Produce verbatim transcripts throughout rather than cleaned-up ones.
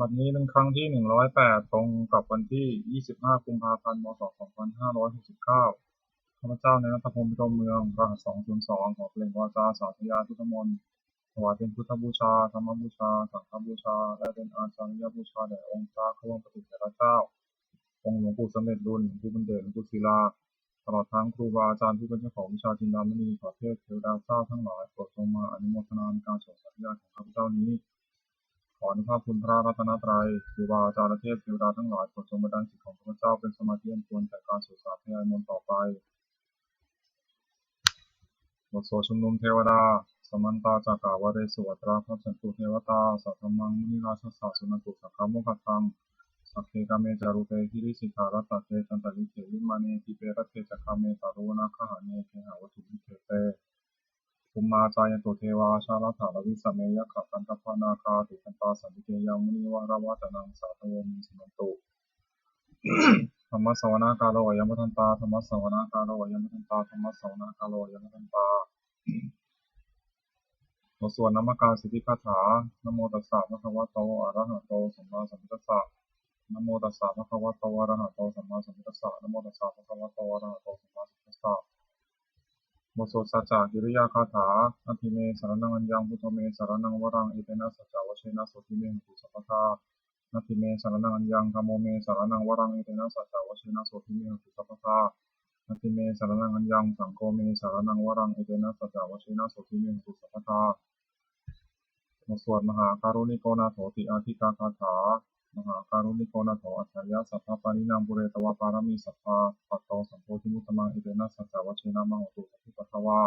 บัดนี้เป็นครั้งที่หนึ่งร้อยแปด ตรงกับวันที่ยี่สิบห้ากุมภาพันธ์ พ.ศ. สองพันห้าร้อยหกสิบเก้า ข้าพเจ้านายณัฐพงษ์ พิรมเมือง รหัส สองศูนย์สอง ขอเปล่งวาจาสาธยายพุทธมนต์ ถวายเป็นพุทธบูชา ธรรมบูชา สังฆบูชา และเป็นอาจาริยบูชาแด่องค์พระผู้มีพระภาคเจ้า องค์หลวงปู่สำเร็จลุน หลวงปู่บุญเดช หลวงปู่ศิลา ตลอดทั้งครูบาอาจารย์ผู้เป็นเจ้าของวิชาจินดามณี ขอเทพเทวดาเจ้าทั้งหลายโปรดจงมาอนุโมทนาในการสวดสาธยายของข้าพเจ้านี้ ขออนุภาพคุณพระรัตนตรัย ครูบาอาจารย์และเทพเทวดาทั้งหลายโปรดจงบันดาลจิตของข้าพเจ้าเป็นสมาธิอันควรแก่การสวดสาธยายมนต์ต่อไป บทสวดชุมนุมเทวดา Samantā cakkavāḷesu atrāgacchantu devatā, saddhammaṃ munirājassa suṇantu saggamokkhadaṃ. Sagge kāme ca rūpe girisikharataṭe cantalikkhe vimāne, dīpe raṭṭhe ca gāme taruvanagahane gehavatthumhi khette, bhummā cāyantu devā jalathalavisame yakkhagandhabbanāgā, tiṭṭhantā santike yaṃ munivaravacanaṃ sādhavo me suṇantu. Dhammassavanakālo ayam bhadantā, dhammassavanakālo ayam bhadantā, dhammassavanakālo ayam bhadantā. บทสวดนมการสิทธิคาถา Namo tassa bhagavato arahato sammāsambuddhassa. Namo tassa bhagavato arahato sammāsambuddhassa. Namo tassa bhagavato arahato sammāsambuddhassa. บทสวดสัจจกิริยาคาถา Natthi me saraṇaṃ aññaṃ, buddho me saraṇaṃ varaṃ, etena saccavajjena sotthi me hotu sabbadā. Natthi me saraṇaṃ aññaṃ, dhammo me saraṇaṃ varaṃ, etena saccavajjena sotthi me hotu sabbadā. Natthi me saraṇaṃ aññaṃ, saṅgho me saraṇaṃ varaṃ, etena saccavajjena sotthi me hotu sabbadā. บทสวดมหาการุณิโกนาโถติอาทิกาคาถา Mahākāruṇiko nātho atthāya sabbapāṇinaṃ, pūretvā pāramī sabbā patto sambodhimuttamaṃ, etena saccavajjena mā hontu sabbupaddavā.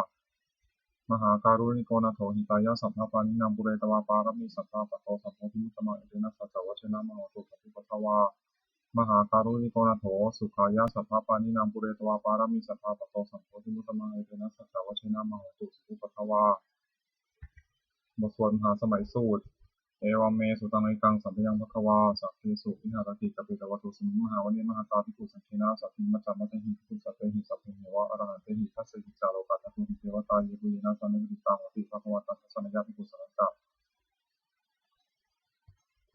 Mahākāruṇiko nātho hitāya sabbapāṇinaṃ, pūretvā pāramī sabbā patto sambodhimuttamaṃ, etena saccavajjena mā hontu sabbupaddavā. Mahākāruṇiko nātho sukhāya sabbapāṇinaṃ, pūretvā pāramī sabbā patto sambodhimuttamaṃ, etena saccavajjena mā hontu sabbupaddavā. บทสวดมหาสมัยสูตร Evaṃ me sutaṃ. Ekaṃ samayaṃ bhagavā sakkesu viharati kapilavatthusmiṃ mahāvane mahatā bhikkhusaṅghena saddhiṃ pañcamattehi bhikkhusatehi sabbeheva arahantehi. Dasahi ca lokadhātūhi devatā yebhuyyena sannipatitā honti bhagavantaṃ dassanāya bhikkhusaṅghañca.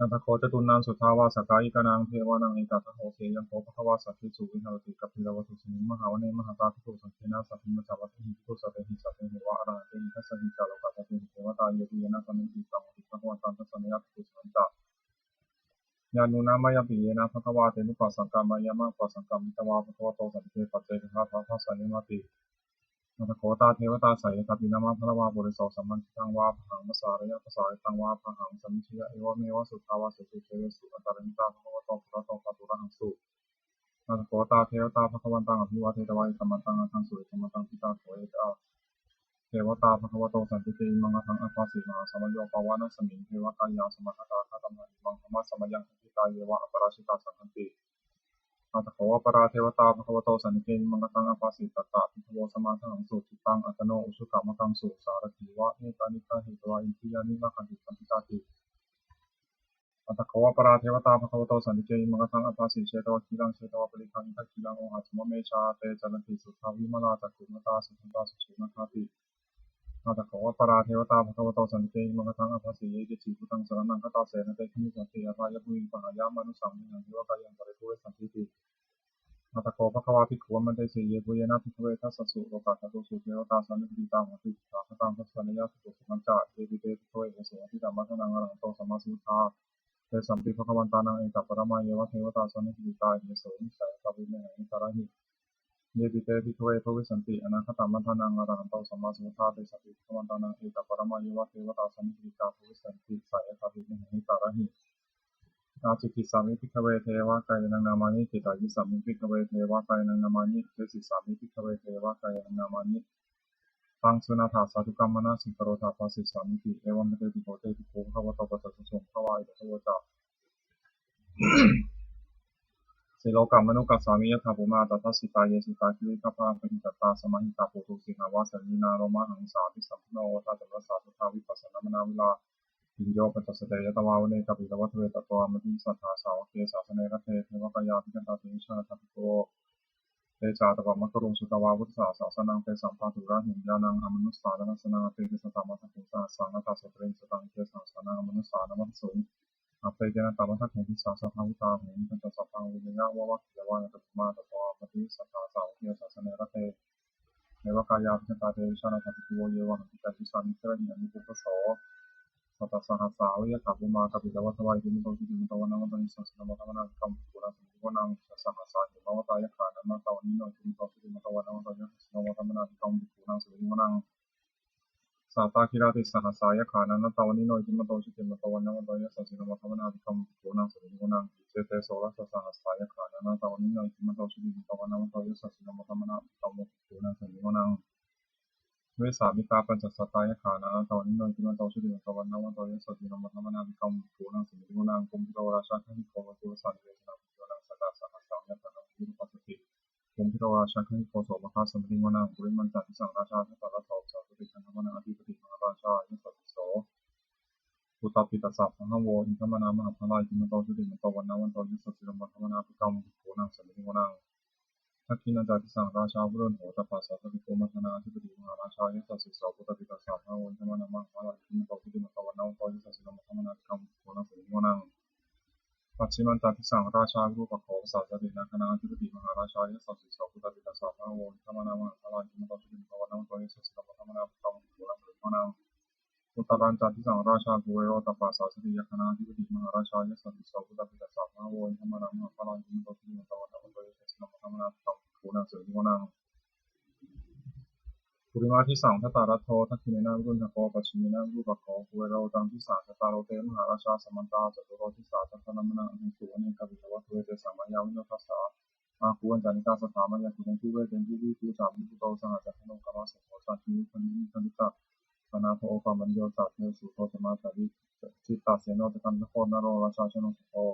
Atha kho catunnaṃ suddhāvāsakāyikānaṃ devānaṃ etadahosi: Ayaṃ kho bhagavā sakkesu viharati kapilavatthusmiṃ mahāvane mahatā bhikkhusaṅghena saddhiṃ pañcamattehi bhikkhusatehi sabbeheva arahantehi. Dasahi ca lokadhātūhi devatā yebhuyyena sannipatitā honti bhagavantaṃ dassanāya bhikkhusaṅghañca. Yannūna mayampi yena bhagavā tenupasaṅkameyyāma, upasaṅkamitvā bhagavato santike paccekagāthā bhāseyyāmāti. Atha kho tā devatā seyyathāpi nāma balavā puriso sammiñjitaṃ vā bāhaṃ pasāreyya, pasāritaṃ vā bāhaṃ sammiñjeyya, evameva suddhāvāsesu devesu antarahitā bhagavato purato pāturahaṃsu. Atha kho tā devatā bhagavantaṃ abhivādetvā ekamantaṃ aṭṭhaṃsu. Ekamantaṃ ṭhitā kho tā devatā bhagavato santike imaṃ gāthaṃ abhāsi: Mahāsamayo pavanasmiṃ, devakāyā samāgatā, āgatamha imaṃ dhammasamayaṃ, dakkhitāyeva aparājitasaṅghanti. Atha kho aparā devatā bhagavato santike imaṃ gāthaṃ abhāsi: Tatra bhikkhavo samādahaṃsu, cittaṃ attano ujukamakaṃsu, sārathīva nettāni gahetvā, indriyāni rakkhanti paṇḍitāti. Atha kho aparā devatā bhagavato santike imaṃ gāthaṃ abhāsi: Chetvā khīlaṃ chetvā palighaṃ, indakhīlaṃ ohaccamanejā, te caranti suddhā vimalā, cakkhumatā sudantā susunāgāti. Atha kho aparā devatā bhagavato santike imaṃ gāthaṃ abhāsi: Ye keci buddhaṃ saraṇaṃ gatāse, na te gamissanti apāyabhūmiṃ, pahāya mānusaṃ dehaṃ, devakāyaṃ paripūressantīti. Atha kho bhagavā bhikkhū āmantesi: Yebhuyyena bhikkhave dasasu lokadhātūsu devatā sannipatitā honti tathāgataṃ dassanāya bhikkhusaṅghañca. Yepi te bhikkhave ahesuṃ atītamaddhānaṃ arahanto sammāsambuddhā, tesampi bhagavantānaṃ etaparamāyeva devatā sannipatitā ahesuṃ, seyyathāpi mayhaṃ etarahi. Yepi te bhikkhave bhavissanti anāgatamaddhānaṃ arahanto sammāsambuddhā, tesampi bhagavantānaṃ etaparamāyeva devatā sannipatitā bhavissanti, seyyathāpi mayhaṃ etarahi. Ācikkhissāmi bhikkhave devakāyānaṃ nāmāni. Kittayissāmi bhikkhave devakāyānaṃ nāmāni. Desissāmi bhikkhave devakāyānaṃ nāmāni. Taṃ suṇātha sādhukaṃ manasikarotha bhāsissāmīti. Evaṃ bhanteti kho te bhikkhū bhagavato paccassosuṃ. Bhagavā etadavoca: Silokamanukassāmi, yattha bhummā tadassitā, ye sitā girigabbharaṃ, pahitattā samāhitā, puthū sīhāva sallīnā, lomahaṃsābhisambhuno, odātamanasā suddhā, vippasannamanāvilā. Bhiyyo pañcasate ñatvā, vane kāpilavatthave, tato āmantayi satthā, sāvake sāsane rate. Devakāyā abhikkantā, te vijānātha bhikkhavo, te ca ātappamakaruṃ, sutvā buddhassa sāsanaṃ, tesampāturahu ñāṇaṃ, amanussāna dassanaṃ. Appeke satamaddakkhuṃ, sahassaṃ atha sattariṃ, sataṃ eke sahassānaṃ, amanussānamaddasuṃ. Appekenantamaddakkhuṃ disā sabbā phuṭā ahuṃ. Tañca sabbaṃ abhiññāya vavakkhitvāna cakkhumā, tato āmantayi satthā sāvake sāsane rate. Devakāyā abhikkantā te vijānātha bhikkhavo, ye vohaṃ kittayissāmi girāhi anupubbaso. Sattasahassā va yakkhā bhummā kāpilavatthavā, iddhimanto jutimanto vaṇṇavanto yasassino modamānā abhikkāmuṃ bhikkhūnaṃ samitiṃ vanaṃ. Chasahassā hemavatā yakkhā nānattavaṇṇino, iddhimanto jutimanto vaṇṇavanto yasassino modamānā abhikkāmuṃ bhikkhūnaṃ samitiṃ vanaṃ. Sātāgirā tisahassā yakkhā nānattavaṇṇino, iddhimanto jutimanto vaṇṇavanto yasassino modamānā abhikkāmuṃ bhikkhūnaṃ samitiṃ vanaṃ. Iccete soḷasasahassā yakkhā nānattavaṇṇino, iddhimanto jutimanto vaṇṇavanto yasassino modamānā abhikkāmuṃ bhikkhūnaṃ samitiṃ vanaṃ. Vessāmittā pañcasatā yakkhā nānattavaṇṇino, iddhimanto jutimanto vaṇṇavanto yasassino modamānā abhikkāmuṃ bhikkhūnaṃ samitiṃ vanaṃ. Kumbhīro rājagahiko vepullassa nivesanaṃ, bhikkhūnaṃ satasahassaṃ yakkhānaṃ abhippamati. Kumbhīro rājagahiko sopāga samitiṃ vanaṃ. Purimañca disaṃ rājā dhataraṭṭho pasāsati, gandhabbānaṃ ādhipati mahārājā yasassi so. Puttāpi tassa bahavo indanāmā mahabbalā, iddhimanto jutimanto vaṇṇavanto yasassino modamānā abhikkāmuṃ bhikkhūnaṃ samitiṃ vanaṃ. Dakkhiṇañca disaṃ rājā virūḷho tappasāsati, kumbhaṇḍānaṃ ādhipati mahārājā yasassi so. Puttāpi tassa bahavo indanāmā mahabbalā, iddhimanto jutimanto vaṇṇavanto yasassino modamānā abhikkāmuṃ bhikkhūnaṃ samitiṃ vanaṃ. Pacchimañca disaṃ rājā virūpakkho pasāsati, nāgānaṃ ādhipati mahārājā yasassi so. Puttāpi tassa bahavo indanāmā mahabbalā, iddhimanto jutimanto vaṇṇavanto yasassino modamānā abhikkāmuṃ bhikkhūnaṃ samitiṃ vanaṃ. Uttarañca disaṃ rājā kuvero tappasāsati, yakkhānaṃ ādhipati mahārājā yasassi so. Puttāpi tassa bahavo indanāmā mahabbalā, iddhimanto jutimanto vaṇṇavanto yasassino modamānā abhikkāmuṃ bhikkhūnaṃ samitiṃ vanaṃ. Purimadisaṃ dhataraṭṭho, dakkhiṇena virūḷhako, pacchimena virūpakkho, kuvero uttaraṃ disaṃ. Cattāro te mahārājā samantā caturo disā, daddallamānā ahesuṃ vane kāpilavatthave. Tesaṃ māyāvino dāsā āgū vañcanikā saṭhā, māyā kuṭeṇḍu veṭeṇḍu viṭū ca viṭuṭo saha, candano kāmaseṭṭho ca kinnughaṇḍu nighaṇḍu ca, panādo opamañño ca desujito ca mātali, cittaseno ca gandhabbo naḷorājā janosabho,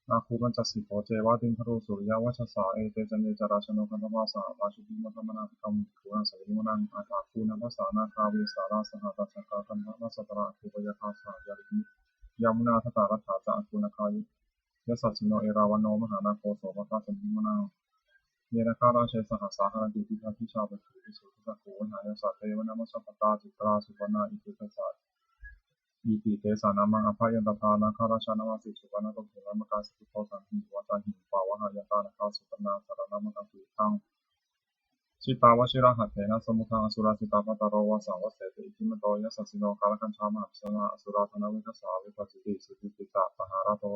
āgū pañcasikho ceva timbarū suriyavacchasā. Ete caññe ca rājāno gandhabbā saha rājubhi, modamānā abhikkāmuṃ bhikkhūnaṃ samitiṃ vanaṃ. Athāgū nābhasā nāgā vesālā sahatacchakā, kaṇhaseṭṭhā āgū pāyāgā saha yāmī, yāmunā dhataraṭṭhā ca āgū nāgā yasassino, erāvaṇo mahānāgo sopāga samitiṃ vanaṃ. Ye nāgarāje sahasā haranti, dibbā dijā pakkhi visuddhacakkhū, aṭṭhārasa te vanamajjhapattā, citrā supaṇṇā iti tesa iti tesa nāmaṃ. Abhayantadā nāgarājānamāsi, supaṇṇato khemamakāsi buddho, saṇhī vācāhi upavhayantā, nāgā supaṇṇā saraṇamakaṃsu buddhaṃ. Jitā vajirahatthena samuddaṃ asurā sitā, bhātaro vāsavassete iddhimanto yasassino, kālakañjā mahābhismā asurā dānaveghasā, vepacitti sucitti ca pahārādo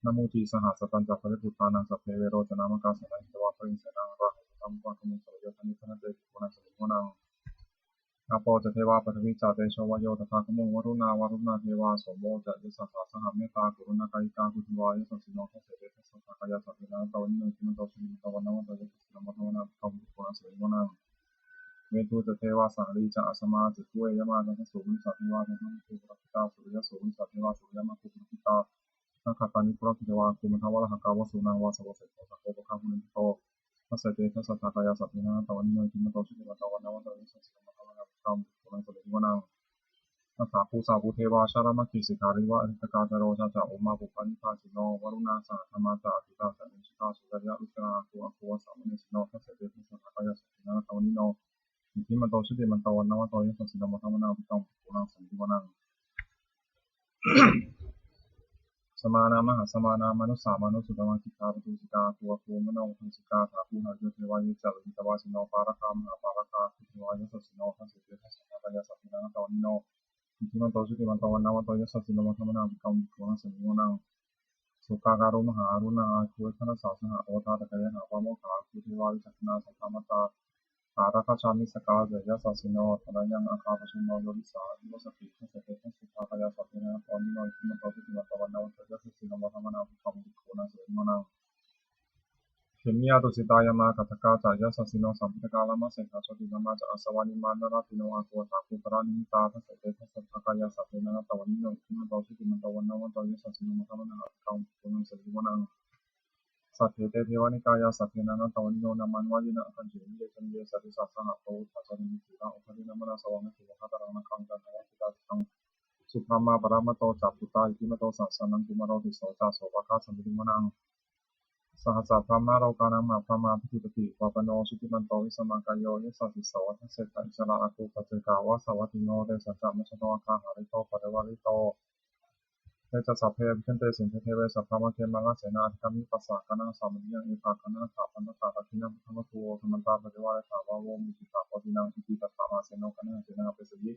namucī saha. Satañca baliputtānaṃ sabbe verocanāmakā, sannayhitvā baliṃ senaṃ rāhubhaddamupāgamuṃ, samayodāni bhaddante bhikkhūnaṃ samitiṃ vanaṃ. Āpo ca devā paṭhavī ca tejo vāyo tadāgamuṃ, varuṇā vāruṇā devā somo ca yasasā saha. Mettākaruṇākāyikā āgū devā yasassino, dasete dasadhā kāyā sabbe nānattavaṇṇino, iddhimanto jutimanto vaṇṇavanto yasassino, modamānā abhikkāmuṃ bhikkhūnaṃ samitiṃ vanaṃ. Veṇḍū ca devā sahalī ca asamā ca duve, yamā nāgā supaṇṇasā devā yamānaṃ āgū purakkhitā, suriyassūpanisā devā suriyamāgū purakkhitā, nakkhattāni purakkhitvā āgū mandavalāhakā, vasūnaṃ vāsavo seṭṭho sakkopāga purindado, dasete dasadhā kāyā sabbe nānattavaṇṇino, iddhimanto jutimanto vaṇṇavanto yasassino, modamānā abhikkāmuṃ bhikkhūnaṃ samitiṃ vanaṃ. Athāgū sahabhū devā jalamaggisikhāriva, ariṭṭhakā ca rojā ca ummāpupphanibhāsino, varuṇā sahadhammā ca aggirā ca neyyikā, sūleyyarucirā āgū āgū vāsavanesino, dasete dasadhā kāyā sabbe nānattavaṇṇino, iddhimanto jutimanto vaṇṇavanto yasassino, modamānā abhikkāmuṃ bhikkhūnaṃ samitiṃ vanaṃ. Samānā mahāsamānā mānusā mānusuttamā, khiḍḍāpadūsikā āgū āgū manopadūsikā, athāgū harayo devā ye ca lohitavāsino, pāragā mahāpāragā āgū devā yasassino, dasete dasadhā kāyā sabbe nānattavaṇṇino, iddhimanto jutimanto vaṇṇavanto yasassino, modamānā abhikkāmuṃ bhikkhūnaṃ samitiṃ vanaṃ. Sukkā karumhā aruṇā āgū veghanasā saha, odātagayhā pāmokkhā āgū devā vicakkhaṇā, sadāmattā hāragajā missakā ca yasassino, thanayaṃ āga pajjunno yo disā abhivassati, dasete dasadhā kāyā sabbe nānattavaṇṇino, iddhimanto jutimanto vaṇṇavanto yasassino, modamānā abhikkāmuṃ bhikkhūnaṃ samitiṃ vanaṃ. Khemiyā tusitā yāmā kaṭṭhakā ca yasassino, lambitakā lāmaseṭṭhā jotināmā ca āsavā, nimmānaratino āgū athāgū paranimmitā, dasete dasadhā kāyā sabbe nānattavaṇṇino, iddhimanto jutimanto vaṇṇavanto yasassino, modamānā abhikkāmuṃ bhikkhūnaṃ samitiṃ vanaṃ. Saṭṭhete devanikāyā sabbe nānattavaṇṇino, nāmanvayena āgañchuṃ ye caññe sadisā saha. Pavutthajātimakkhilaṃ oghatiṇṇamanāsavaṃ, dakkhemoghataraṃ nāgaṃ candaṃva asitātitaṃ, subrahmā paramatto ca puttā iddhimato saha sanaṅkumāro, tisso ca sopāga samitiṃ vanaṃ. Sahassabrahmalokānaṃ mahābrahmābhitiṭṭhati, upapanno jutimanto bhismākāyo yasassi so. Dasettha issarā āgū paccekavasavattino, tesañca majjhato āga hārito parivārito, Te ca sabbe abhikkante sainde deve sabrahmake mārasenā abhikkāmi passa kaṇhassa mandiyaṃ. Etha gaṇhatha bandhatha dakkhiṇaṃ bandhatha vatthū vo samantā cakkavāḷesu saha veṇuṃ sahassaṃ abhikkāmi.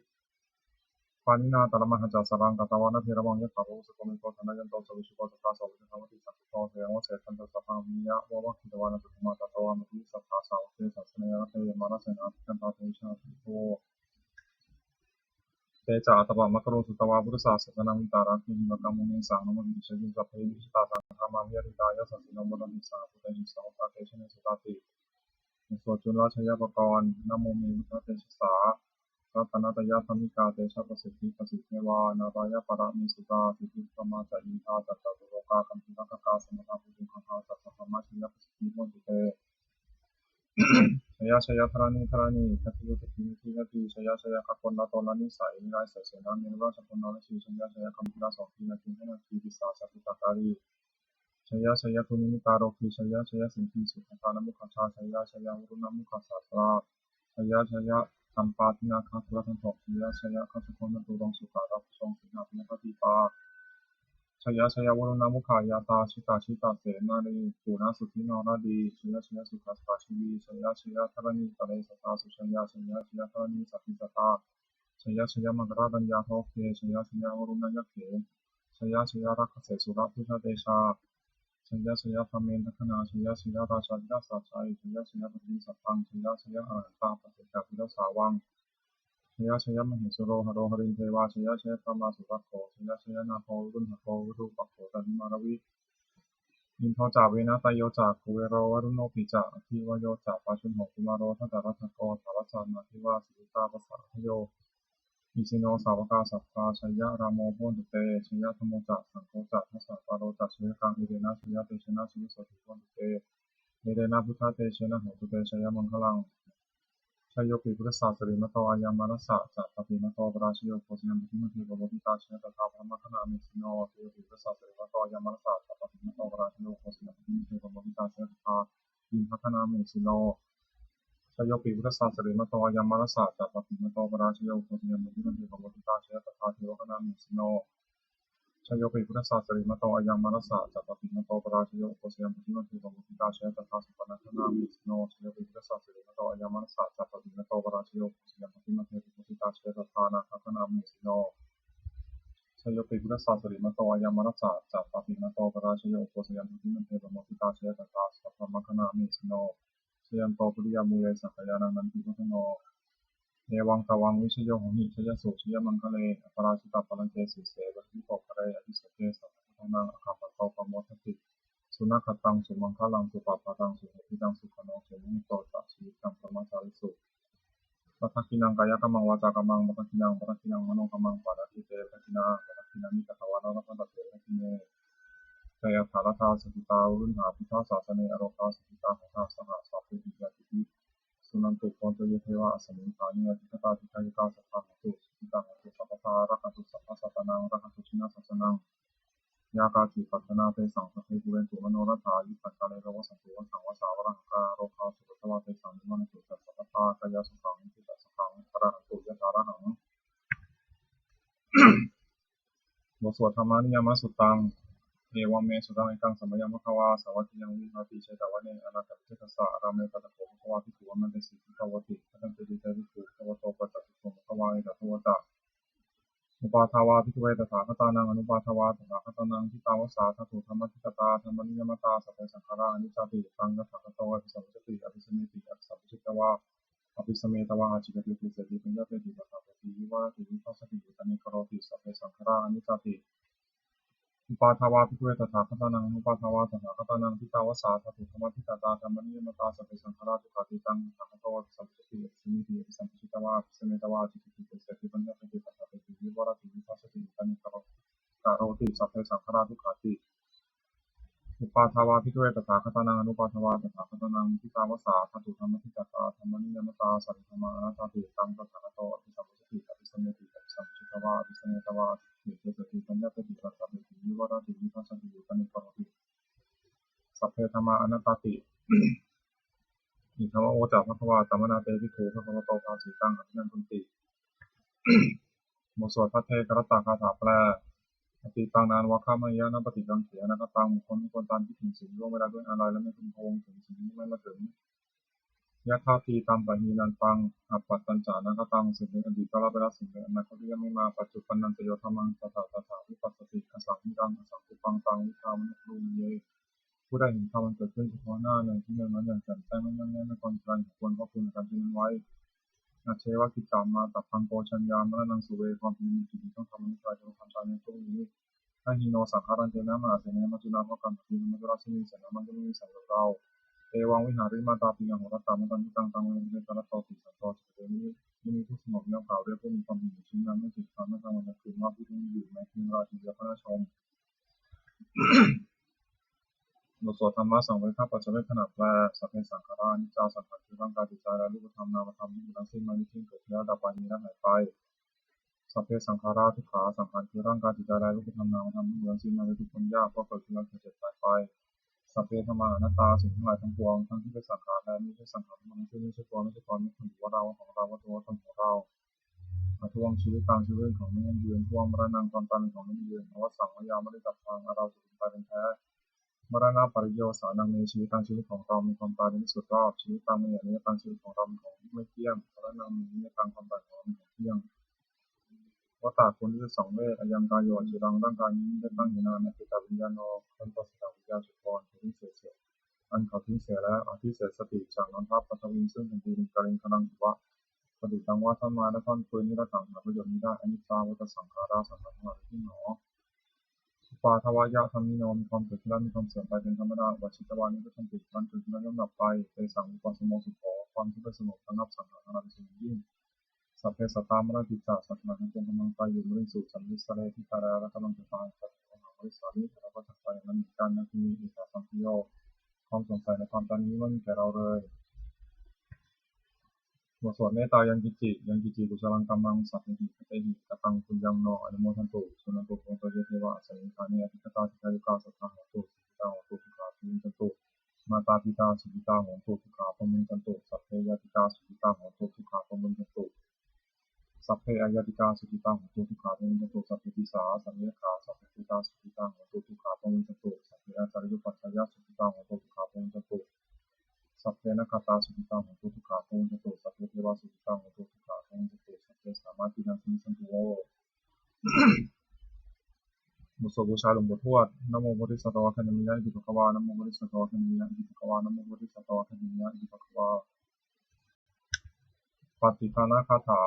Pāṇinā talamāhacca saraṃ katvāna bheravaṃ yathā pāvussako megho thanayanto savijjuko. Tadā so paccudāvatti saṅkuddho asayaṃvase pañcasataṃ abhiññāya vavakkhitvāna cakkhumā tato āmantayi satthā sāvake sāsane rate. Mārasenā abhikkantā te vijānātha bhikkhavo. Te ca ātappamakaruṃ sutvā buddhassa sāsanaṃ vītarāgehi vivākamunesaṃ namathāmi sāvakaṃ. Sabbe vijitā saṅgāmā bhayātītā yasassino modanti saha bhūtehi sāvakā te janesutāti. บทสวดจุลชัยปกรณ์ Namo me buddhatejasā ratanattayadhammikā tejapasiddhi pasīdevā nārāyaparamesurā siddhividhumā ca indhā ca catulokā gandhabbanāgā samuddā bhūtuṃ gaṅgā ca sabrahmajayya pasiddhi bhavantu te. Jaya jaya dharaṇi dharaṇī gandhiyuddhagirimekhilī jaya jaya gagganatalatalanisai nirayasai sesā nirayasai sesā nirayasai sesā nirayasai sesā jaya jaya gambhīrasombhī nāgī nāgī pisāca bhūtakālī jaya jaya dunnimittarogī jaya jaya siṅgī sudaṭṭhānamukhajā jaya jaya varuṇṇamukhasātrā jaya jaya campādināgakulagandhabbo jaya jaya gajjagonnaturaṅga sukarabhujaṅga sīhabyagghadīpā jaya jaya varuṇṇamukhayātrā jita jita senārī puna suddhi naradī jaya jaya sukhā sukhā jīvī jaya jaya dharaṇītale sadā sujayā jaya jaya dharaṇī sabbī sadā jaya jaya maṅkarāraññā roghe jaya jaya varuṇṇayakkhe jaya jaya rakkhase surabhujatejā jaya jaya brahmendagaṇā jaya jaya rājādhirājasājjai jaya jaya paṭhaviṃ sabbaṃ jaya jaya arahantā paccekabuddhasāvaṃ jaya jaya mahesuro haro harindevā jaya jaya brahmā surakkho jaya jaya nāgo viruḷhako virūpakkho candimā ravi indo ca venateyyo ca kuvero varuṇopi ca aggi vāyo ca pājuṇho kumāro dhataraṭṭhako dhataraṭṭhānādeva siddhitāpasaādayo isino sāvakā sabbā jaya rāmo bhavantu te jaya dhammo ca saṅgho ca dasapālo ca jayakaṃ etena jaya tejena jayasotthi bhavantu te etena buddhatejena hotu te jayamaṅgalaṃ. Jayopi buddhassa sirīmato ayaṃ mārassa ca pāpimato parājayo ugghosayaṃ bodhimaṇḍe pamoditā jaya tadā brahmagaṇā mahesino. Jayopi buddhassa sirīmato ayaṃ mārassa ca pāpimato parājayo ugghosayaṃ bodhimaṇḍe pamoditā jaya tadā indagaṇā mahesino. Jayopi buddhassa sirīmato ayaṃ mārassa ca pāpimato parājayo ugghosayaṃ bodhimaṇḍe pamoditā jaya tadā devagaṇā mahesino. Jayopi buddhassa sirīmato ayaṃ mārassa ca pāpimato parājayo ugghosayaṃ bodhimaṇḍe pamoditā jaya tadā supaṇṇagaṇā mahesino. Jayopi buddhassa sirīmato ayaṃ mārassa ca pāpimato parājayo ugghosayaṃ bodhimaṇḍe pamoditā jaya tadā nāgagaṇā mahesino. Jayopi buddhassa sirīmato ayaṃ mārassa ca pāpimato parājayo ugghosayaṃ bodhimaṇḍe pamoditā jaya tadā sabrahmagaṇā mahesino. Jayanto bodhiyā mūle sakyānaṃ nandivaḍḍhano. Evaṃ tvaṃ vijayo hohi jayassu jayamaṅgale aparājitapallaṅke sīse paṭhavipokkhare abhiseke sabbabuddhānaṃ aggappatto pamodati. Sunakkhattaṃ sumaṅgalaṃ supabhātaṃ suhuṭṭhitaṃ sukhaṇo sumuhutto ca suyiṭṭhaṃ brahmacārisu. Padakkhiṇaṃ kāyakammaṃ vācākammaṃ padakkhiṇaṃ padakkhiṇaṃ manokammaṃ paṇidhī te padakkhiṇā padakkhiṇāni katvāna labhantatthe padakkhiṇe. Jayābādhā sabbuṭṭhā viruḷhā buddhasāsane arogā sukhitā hotha saha sabbehi ñātibhi. Suṇantu bhonto ye devā asmiṃ ṭhāne adhigatā dīghāyukā sadā hontu sukhitā hontu sabbadā rakkhantu sabbasattānaṃ rakkhantu jinasāsanaṃ. Yā kāci patthanā tesaṃ sabbe pūrentu manorathā. Yuttakāle pavassantu vassaṃ vassā valāhakā. Rogā cupaddavā tesaṃ nivārentu ca sabbadā. Kāyāsukhaṃ cittisukhaṃ arahantu yathārahaṃ. บทสวด Dhammaniyāmasuttaṃ. Evaṃ me sutaṃ. Ekaṃ samayaṃ bhagavā sāvatthiyaṃ viharati jetavane anāthapiṇḍikassa ārāme. Tatra kho bhagavā bhikkhū āmantesi bhikkhavoti. Bhadanteti te bhikkhū bhagavato paccassosuṃ. Bhagavā etadavoca. Uppādā vā bhikkhave tathāgatānaṃ anuppādā vā tathāgatānaṃ ṭhitāva sā dhātu dhammaṭṭhitatā dhammaniyāmatā sabbe saṅkhārā aniccāti. Taṃ tathāgato abhisambujjhati abhisameti abhisambujjhitvā abhisametvā ācikkhati deseti paññapeti paṭṭhapeti vivarati vibhajati vittaṃ karoti sabbe saṅkhārā aniccāti. Uppādā vā bhikkhave tathāgatānaṃ anuppādā vā tathāgatānaṃ ṭhitāva sā dhātu dhammaṭṭhitatā dhammaniyāmatā sabbe saṅkhārā dukkhāti. Taṃ tathāgato abhisambujjhati abhisameti abhisambujjhitvā abhisametvā ācikkhati deseti paññapeti paṭṭhapeti vivarati vibhajati vittaṃ karoti sabbe saṅkhārā dukkhāti. Uppādā vā bhikkhave tathāgatānaṃ anuppādā vā tathāgatānaṃ ṭhitāva sā dhātu dhammaṭṭhitatā dhammaniyāmatā sabbe dhammā anattāti. Taṃ tathāgato abhisambujjhati abhisameti abhisambujjhitvā abhisametvā ācikkhati deseti paññapeti paṭṭhapeti vivarati vibhajati vittaṃ karoti sabbe dhammā anattāti. Idamavoca bhagavā. Attamanā te bhikkhū bhagavato bhāsitaṃ abhinandunti. บทสวดภัทเทกรัตตคาถาแปล Atītaṃ nānvāgameyya nappaṭikaṅkhe anāgataṃ. บุคคลไม่ควรตามคิดถึงสิ่งที่ล่วงไปแล้วด้วยอาลัย และไม่พึงพะวงถึงสิ่งที่ยังไม่มาถึง Yadatītampahīnantaṃ appattañca anāgataṃ. สิ่งเป็นอดีตก็ละไปแล้ว สิ่งเป็นอนาคตก็ยังไม่มา Paccuppannañca yo dhammaṃ tattha tattha vipassati, asaṃhiraṃ asaṅkuppaṃ taṃ viddhā manubrūhaye. ผู้ใดเห็นธรรมอันเกิดขึ้นเฉพาะหน้าในที่นั้นๆ อย่างแจ่มแจ้ง ไม่ง่อนแง่น ไม่คลอนแคลน เขาควรพอกพูนอาการเช่นนั้นไว้ Ajjeva kiccamātappaṃ ko jaññā maraṇaṃ suve. ความเพียรมีกิจที่ต้องทำ อันนี้ใครจะทำตายในพรุ่งนี้ Na hi no saṅgarantena mahāsenena maccunā. เพราะการผัดเพี้ยนของมัจจุราชซึ่งมีเสนาม้าย่อมไม่มีสำหรับเรา Evaṃvihārimātāpī ahorattamatanditaṃ, taṃ ve bhaddekarattoti santo saddhamuni. มุนีผู้สงบย่อมกล่าวเรียกผู้มีความเพียรอยู่เช่นนั้น ไม่เกียจคร้านทั้งกลางวันทั้งคืน ว่าผู้ที่ไม่อยู่แม้เพียงราตรีเดียวก็น่าชม บทสวด Dhammasaṃvedapaccavekkhaṇa แปล Sabbe saṅkhārā aniccā. สังขารคือร่างกายจิตใจและรูปธรรมนามธรรม ทั้งหมดทั้งสิ้นมันไม่เที่ยง เกิดขึ้นแล้วดับไป มีและหายไป Sabbe saṅkhārā dukkhā. สังขารคือร่างกายจิตใจและรูปธรรมนามธรรม ทั้งหมดทั้งสิ้นมันเป็นทุกข์ทนยาก เพราะเกิดขึ้นแล้วแก่เจ็บตายไป Sabbe dhammā anattā. สิ่งทั้งหลายทั้งปวง ทั้งที่เป็นสังขารและไม่ใช่สังขาร ทั้งหมดทั้งสิ้นไม่ใช่ตัว ไม่ใช่ตน ไม่ควรถือว่าเรา ของเรา ว่าตัว ว่าตนของเรา Adhuvaṃ jīvitaṃ. ชีวิตเป็นของไม่ยั่งยืน Dhuvaṃ maraṇaṃ. ความตายเป็นของไม่ยั่งยืน Avassaṃ mayā maritabbaṃ. อันเราจะพึงตายเป็นแท้ Maraṇapariyevasānaṃ me jīvitaṃ. ชีวิตของเรามีความตายเป็นที่สุดรอบ Jīvitaṃ me aniyataṃ. ชีวิตของเราเป็นของที่ไม่เที่ยง Maraṇaṃ me niyataṃ. ความตายของเราเป็นของเที่ยง Vata ควรที่จะสังเวช Ayaṃ kāyo aciraṃ. ร่างกายนี้มิได้ตั้งอยู่นาน Apetaviññāṇo. ครั้นปราศจากวิญญาณ Chuḍḍho. อันเขาทิ้งเสีย อันเขาทิ้งเสียแล้ว Adhisessati. จักนอนทับ Paṭhaviṃ. ซึ่งแผ่นดิน Kaliṅgaraṃ iva. ประดุจดังว่าท่อนไม้และท่อนฟืน Niratthaṃ. หาประโยชน์มิได้ Aniccā vata saṅkhārā. สังขารทั้งหลายเป็นทุกข์หนอ Uppādavayadhammino. มีความเกิดขึ้นแล้วมีความเสื่อมไปเป็นธรรมดา Avajjitvā nivajjanti. ครั้นเกิดขึ้นแล้วย่อมดับไป Tesaṃ vūpasamo sukho. ความที่ไม่สงบระงับสังขารทั้งหลายเป็นสุขอย่างยิ่ง Sabbe sattā maranti ca. สัตว์ทั้งหลายทั้งปวงกำลังตายอยู่ Mariṃsu. สัตว์นี้สะเลที่ตายแล้วและกำลังจะตาย Tathevāhaṃ marissāmi. ข้าพเจ้าก็จักตายอย่างนั้นเหมือนกัน Natthi me ettha saṃsayo. ความสงสัยในความตายนี้ไม่มีแก่เราเลย บทสวดเมตตา Yaṅkiñci. Yaṅkiñci kusalaṃ kammaṃ sabbehi katehi kataṃ puññaṃ no anumodantu, suṇantu bhonto ye devā asmiṃ ṭhāne adhigatā dīghāyukā sadā hontu, sukhitā hontu, dukkhā pamuñcantu, mātāpitā sukhitā hontu, dukkhā pamuñcantu, sabbe ñātikā sukhitā hontu, dukkhā pamuñcantu, sabbe aññātikā sukhitā hontu, dukkhā pamuñcantu, sabbe pisā sabbeyakkha sabbe petā sukhitā hontu, dukkhā pamuñcantu, sabbe ācariyupajjhāyā sukhitā hontu, dukkhā pamuñcantu, sabbe nakkhattā sukhitā hontu, dukkhā pamuñcantu, sabbe devā sukhitā hontu, dukkhā pamuñcantu, sabbe sampattīnaṃ samijjhantu vo. บทสวดบูชาหลวงปู่ทวด Namo bodhisattāya kanimayya iti bhagavā. Namo bodhisattāya kanimayya iti bhagavā. Namo bodhisattāya kanimayya iti bhagavā. Pattidānagāthā.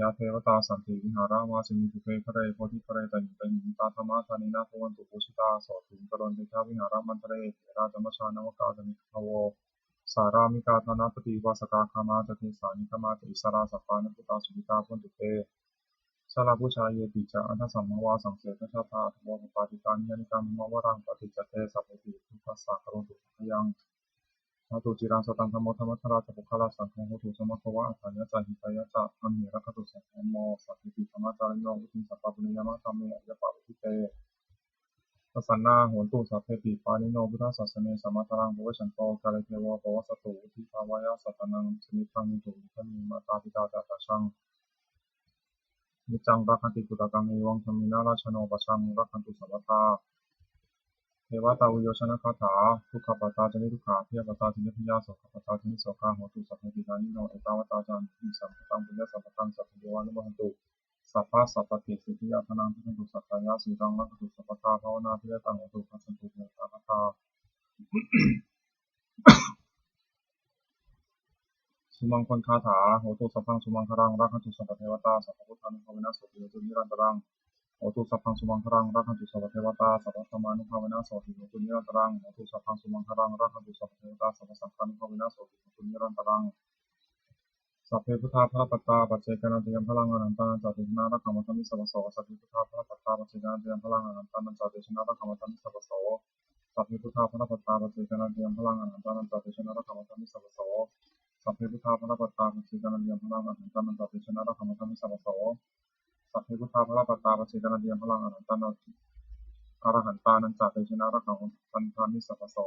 Yā devatā santi vihāravāsinī, thūpe ghare bodhighare tahiṃ tahiṃ, tā dhammadānena bhavantu pūjitā, sotthiṃ karontedha vihāramaṇḍale. Therā ca majjhā navakā ca nigantavo, sārāmikā dānapatī upāsakā, gāmā ca desā nigamā ca issarā, sappāṇabhūtā sukhitā bhavantu te. Jalābujā yepi ca aṇḍasambhavā, saṃsedajātā athavopapātikā, niyyānikaṃ dhammavaraṃ paṭicca te, sabbepi dukkhassa karontu saṅkhayaṃ. Ṭhātu ciraṃ sataṃ dhammo, dhammaddharā ca puggalā, saṅgho hotu samaggo va, atthāya ca hitāya ca. Amhe rakkhatu saddhammo, sabbepi dhammacārino, vuḍḍhiṃ sampāpuṇeyyāma, dhamme ariyappavedite. Pasannā hontu sabbepi, pāṇino buddhasāsane, sammā dhāraṃ pavecchanto, kāle devo pavassatu, vuḍḍhibhāvāya sattānaṃ, samiddhaṃ netu medaniṃ, mātā pitā ca atrajaṃ, niccaṃ rakkhanti puttakaṃ, evaṃ dhammena rājāno, pajaṃ rakkhantu sabbadā. Devatāuyyojanagāthā. Dukkhappattā ca niddukkhā, bhayappattā ca nibbhayā, sokappattā ca nissokā, hontu sabbepi pāṇino. Ettāvatā ca amhehi, sambhataṃ puññasampadaṃ, sabbe devānumodantu, sabbasampattisiddhiyā. Dānaṃ dadantu saddhāya, sīlaṃ rakkhantu sabbadā, bhāvanābhiratā hontu, gacchantu devatāgatā. Sumaṅgalagāthā. Hotu sabbaṃ sumaṅgalaṃ, rakkhantu sabbadevatā, sabbabuddhānubhāvena sotthī hontu nirantaraṃ. Hotu sabbaṃ sumaṅgalaṃ, rakkhantu sabbadevatā, sabbadhammānubhāvena sotthī hontu nirantaraṃ. Hotu sabbaṃ sumaṅgalaṃ, rakkhantu sabbadevatā, sabbasaṅghānubhāvena sotthī hontu nirantaraṃ. Sabbe buddhā balappattā, paccekānañca yaṃ balaṃ, arahantānañca tejena, rakkhaṃ bandhāmi sabbaso. Sabbe buddhā balappattā, paccekānañca yaṃ balaṃ, arahantānañca tejena, rakkhaṃ bandhāmi sabbaso. Sabbe buddhā balappattā, paccekānañca yaṃ balaṃ, arahantānañca tejena, rakkhaṃ bandhāmi sabbaso. Sabbe buddhā balappattā, paccekānañca yaṃ balaṃ, arahantānañca tejena, rakkhaṃ bandhāmi sabbaso. Sabbe buddhā balappattā, paccekānañca yaṃ balaṃ, arahantānañca, arahantānañca tejena, rakkhaṃ bandhāmi sabbaso.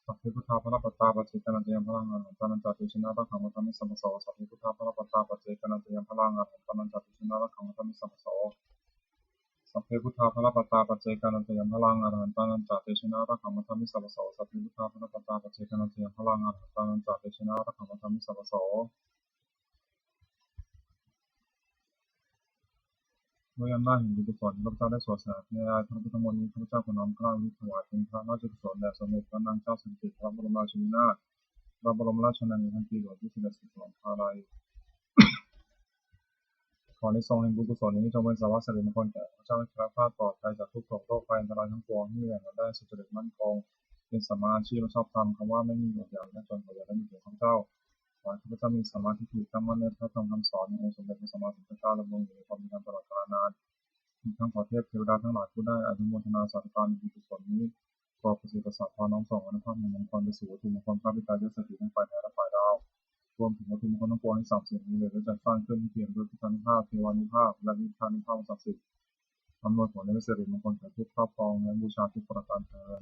Sabbe buddhā balappattā, paccekānañca yaṃ balaṃ, arahantānañca tejena, rakkhaṃ bandhāmi sabbaso. Sabbe buddhā balappattā, paccekānañca yaṃ balaṃ, arahantānañca tejena, rakkhaṃ bandhāmi sabbaso. Sabbe buddhā balappattā paccekānañca yaṃ balaṃ arahantānañca tejena rakkhaṃ bandhāmi sabbaso. Sabbe buddhā balappattā paccekānañca yaṃ balaṃ arahantānañca tejena rakkhaṃ bandhāmi sabbaso. ด้วยอำนาจแห่งบุญกุศลที่ข้าพเจ้าได้สวดสาธยายพระพุทธมนต์นี้ ข้าพเจ้าขอน้อมเกล้าอุทิศถวายเป็นพระราชกุศลแด่สมเด็จพระนางเจ้าสิริกิติ์ พระบรมราชินีนาถ พระบรมราชชนนีพันปีหลวงที่เสด็จสู่สวรรคาลัย ขออานิสงส์แห่งบุญกุศลนี้จงเป็นสวาสริมงคลแก่ข้าพเจ้า ให้แคล้วคลาดปลอดภัยจากทุกข์โศกโรคภัยอันตรายทั้งปวง ให้มีแหล่งรายได้สุจริตมั่นคง เป็นสัมมาอาชีพชอบธรรม คำว่าไม่มีอดอยากและจนขออย่าได้มีแก่ข้าพเจ้า ขอให้ข้าพเจ้ามีสัมมาทิฏฐิตั้งมั่นในพระธรรมคำสอนขององค์สมเด็จพระสัมมาสัมพุทธเจ้า ดำรงอยู่ในความดีงามตลอดกาลนาน อีกทั้งขอเทพเทวดาทั้งหลายผู้ได้อนุโมทนาสาธุการในบุญกุศลนี้ โปรดประสิทธิ์ประสาทพรน้อมส่งอานุภาพแห่งมงคลไปสู่วัตถุมงคลพระปิดตายอดเศรษฐีทั้งฝ่ายไทยและฝ่ายลาว รวมถึงวัตถุมงคลทั้งปวงที่สามสิ่งนี้เลยได้จัดสร้างขึ้นให้เปี่ยมด้วยพุทธานุภาพ เทวานุภาพ และอิทธานุภาพอันศักดิ์สิทธิ์ อำนวยผลให้เป็นสิริมงคลแก่ผู้ครอบครองและบูชาทุกประการเทอญ